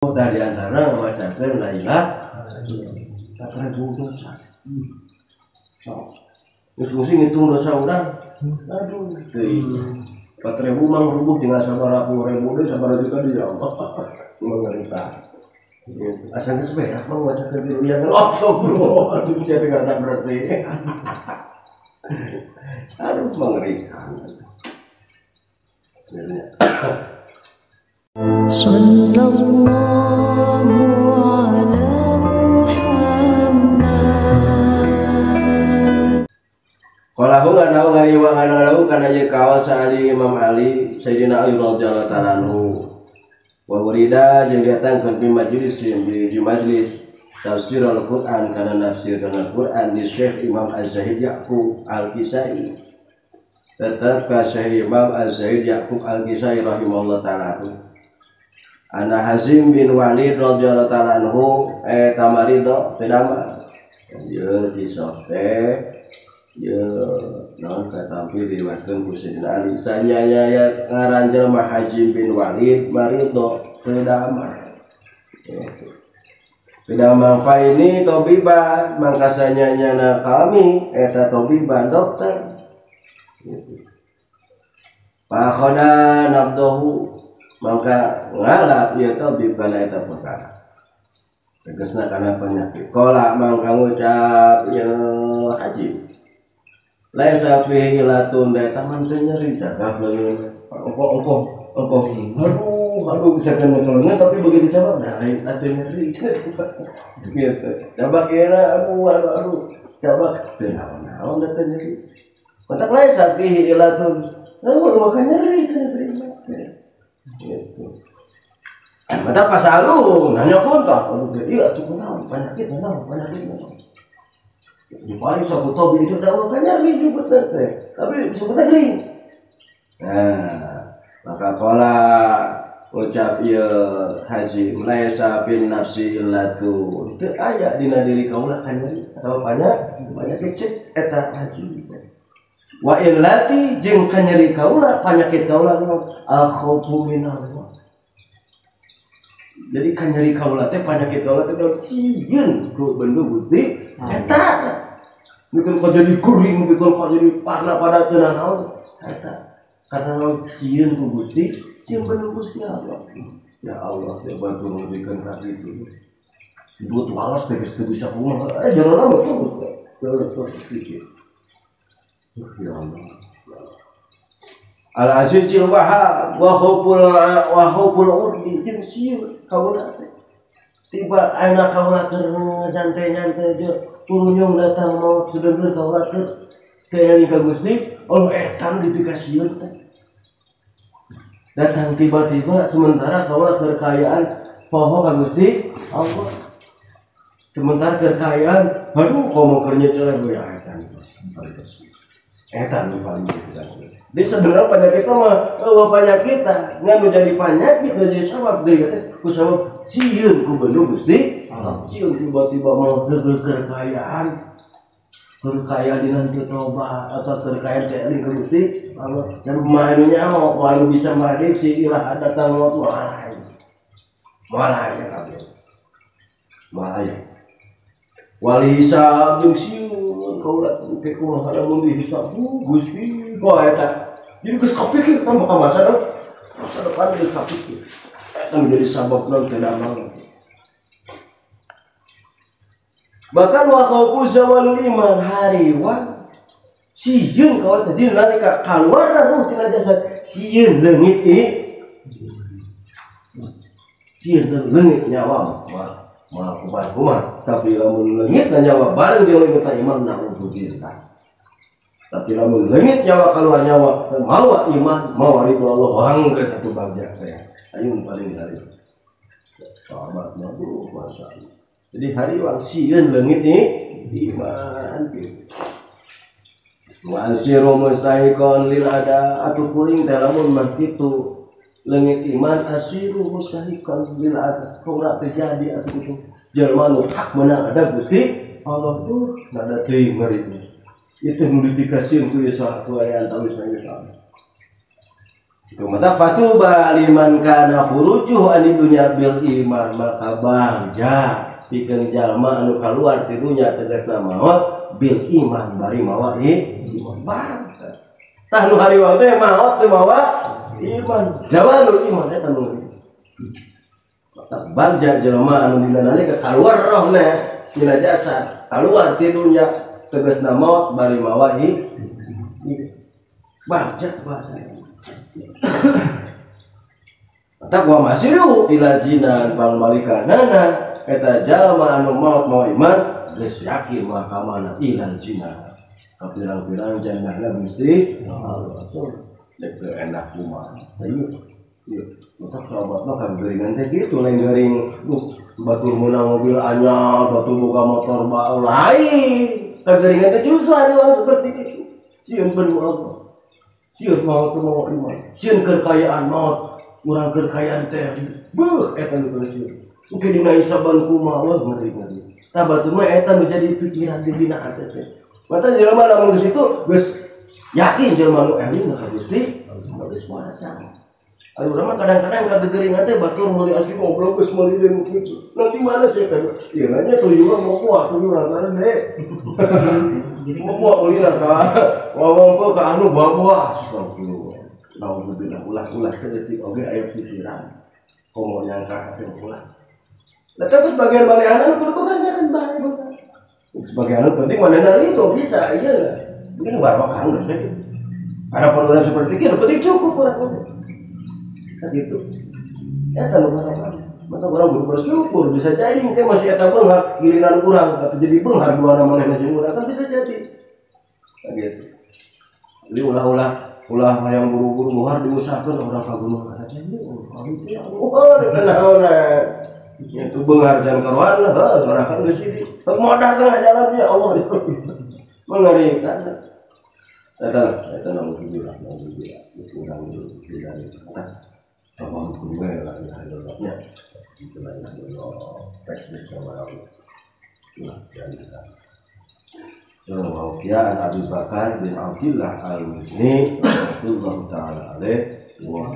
Tah di antara macakeun la ilaha illallah 4000 dosa. Sok. Geus mesti ngitung dosa urang. Aduh, teuing. 4000 mah rubuh tinggal sabaraha puluh ribu deui sabaraha juta deui ya Allah. Mengerikan. Asa geus beak mah macakeun di liang. Astagfirullah, aduh siapa ngarasa bersih. Aduh mengerikan. Sallallahu ala Muhammad. Qalahu nganahu ngariwa nganahu kana ieu kawas Ali Imam Ali Sayyidina Ali radhiyallahu ta'ala anhu. Wa urida jeung datangkeun bi majelis di majelis tafsir Al-Qur'an kana nafsir kana Qur'an di Syekh Imam Az-Zahid Yaqub Al-Kisai. Tetap ka Syekh Imam Az-Zahid Yaqub Al-Kisai rahimahullah ta'ala. Ana Hazim bin Walid radhiyallahu ta'ala anhu kamarido tedama. Ieu kisah teh ieu naon katampi diriwayatkeun ku Sayyidina Ali. Sanyaya ngaran jelema Hazim bin Walid marido tedama. Tedama fa ini tobiban mangka sanyanyana kami eta tobiban dokter. Fa khoda nabdahu maka ngalap ieu tabib kana eta perkara tegasna kana penyakit qala mangka ngucap ieu haji laisa fihi ilatun da eta man teu nyeri cakap leungeun ongkoh ongkoh aduh aduh bisa kan motornya tapi begitu coba nah lain atuh nyeri gitu coba kira aduh aduh aduh coba teu naon-naon da teu nyeri matak laisa fihi ilatun lalu maka nyeri cenah terima gitu. Mata pasalu nanya kontak, aduh iya atuh kunaon penyakit naon penyakit naon. Di paling sok tobi itu da kan nyeri juga teh, tapi disebutna gering. Nah, maka qala ucap ieu Haji laisa bin nafsi illatu. Teu aya dina diri kaula kan nyeri atawa penyakit cek eta haji. Wa illati jeung kanyeri kaula penyakit kaula al khaufu minallah. Jadi kanyeri kaula teh penyakit kaula teh sieun ku bendu Gusti eta. Bikin kau jadi kering, bikin kau jadi parna pada teu naon eta. Karena naon sieun ku Gusti, sieun bendu Gusti Allah. Ya Allah, ya bantu ngeukeun ka kitu. Duit walas teh geus teu bisa kumaha. Jerona mah terus. Terus pikir. Ya Allah. Al-Azizil Wahhab wa khawful urdi jeung sieun kaula teh. Tiba ayeuna kaula keur nyantai-nyantai jeung turunyung datang maut sedeungeun kaula teh teu eling ka Gusti, Allah eta nu dipikasieun teh. Datang tiba-tiba sementara kaula keur kaayaan poho ka Gusti Allah. Sementara keur kaayaan aduh komo keur nyeceleh ya eta. Eta nu paling dipikasieun. Jadi sebenarnya penyakit mah eueuh penyakit ngan nu jadi penyakit nu jadi sabab deui teh ku sabab sieun ku bendu Gusti. Sieun tiba-tiba mau kekayaan. Kekayaan dina teu tobat atau kekayaan teh eling ka Gusti Allah. Dan mah anu nyaho anu bisa memprediksi ilah datang maut moal aya. Moal aya kabeh. Moal aya. Wal hisab jeung sieun kaula teh kumaha lamun dihisab Gusti. Wah eta. Jadi geus kapikir kan maka masa depan geus kapikir. Eta menjadi sabab naon teu damang. Bahkan wa khaufu zawalul iman hariwa sieun kaula teh dina nalika kaluar ruh tina jasad sieun leungit ieu. Sieun leungit nyawa mah moal kumaha tapi lamun leungit nyawa bareng jeung leungit iman naudzubillah. Tapi lamun leungit nyawa keluar nyawa mawa iman mawa ridho Allah orang ke satu bagja teh ayun paling hari sahabat nabi masyaallah. Jadi hari wang sieun leungit ni iman gitu. Wa asiru mustahiqon lil ada atuh kuring teh lamun mah kitu leungit iman asiru mustahiqon lil ada kaula teh jadi atuh kitu jelema nu hak meunang ada Gusti Allah tuh nada teuing ngeri. Itu nu dipikasieun ku ieu salah aya antawis ieu salah. Itu mata fatuba liman kana khurujuhu an dunya bil iman maka bagja pikeun jalma anu kaluar ti dunya tegasna maot bil iman bari mawa iman bagja. Tah nu hariwang teh maot teu mawa iman zawalul iman eta nu bagja jelema anu dina nalika kaluar rohna tina jasa kaluar ti dunya tegasna maot bari mawa bagja bahasa. Takwa masiru ila jinan pangmalikanana eta jalma anu maot mawa iman geus yakin mah ka mana ilal jinan kapirang-pirang jannahna Gusti Allah. Dek enak kumaha. Ieu ieu matak sahabat mah kageuringan teh kitu lain geuring batur meunang mobil anyar batur boga motor bae lain kageuringan teh justru anu seperti itu sieun penuh Allah. Sieun maot teu mawa iman, sieun kekayaan maot, urang kekayaan teh beuh eta nu teu sieun. Engke dina hisaban kumaha wah ngeri-ngeri. Tah batur mah eta nu jadi pikiran di dina hate teh. Mata jelema lamun geus itu geus yakin jelema nu eling mah ka Gusti, geus puasa. Anu urang mah kadang-kadang kageuringan teh batur meuli asli ngobrol geus meuli deui kitu. Nanti mana sih teh? Ieu nya tuyul mau kuah tuyul lantaran deh. Mau kuah ulina ka ngomong pe ka anu bawa astagfirullah. Nauzubillah ulah-ulah saeutik oge aya pikiran. Komo nyangka teh ulah. Lah terus bagian manehna kudu beganjakeun bae bener. Sebagian anu penting manehna itu bisa ieu lah. Mungkin barokah geus. Harapan urang seperti itu penting cukup urang teh. Kan gitu. Eta nu barokah. Mata orang kudu bersyukur bisa jadi mungkin masih eta beunghar giliran urang atau jadi beunghar dua manehna jeung urang kan bisa jadi. Kan gitu. Jadi ulah-ulah ulah hayang buru-buru beunghar diusahakeun urang ka gunung ada teh oh dikenaon itu beunghar jangan karuan lah heuh urang kan geus di sok modar tengah jalan ya Allah mengerikan. Eta lah eta nauzubillah nauzubillah urang tidak eta tolong kuwe lah ya Allah itulah ya Allah Facebook sama Allah itulah yang kita Wa Abi Bakar bin Abdullah Al-Muzni radhiyallahu ta'ala alaihi wa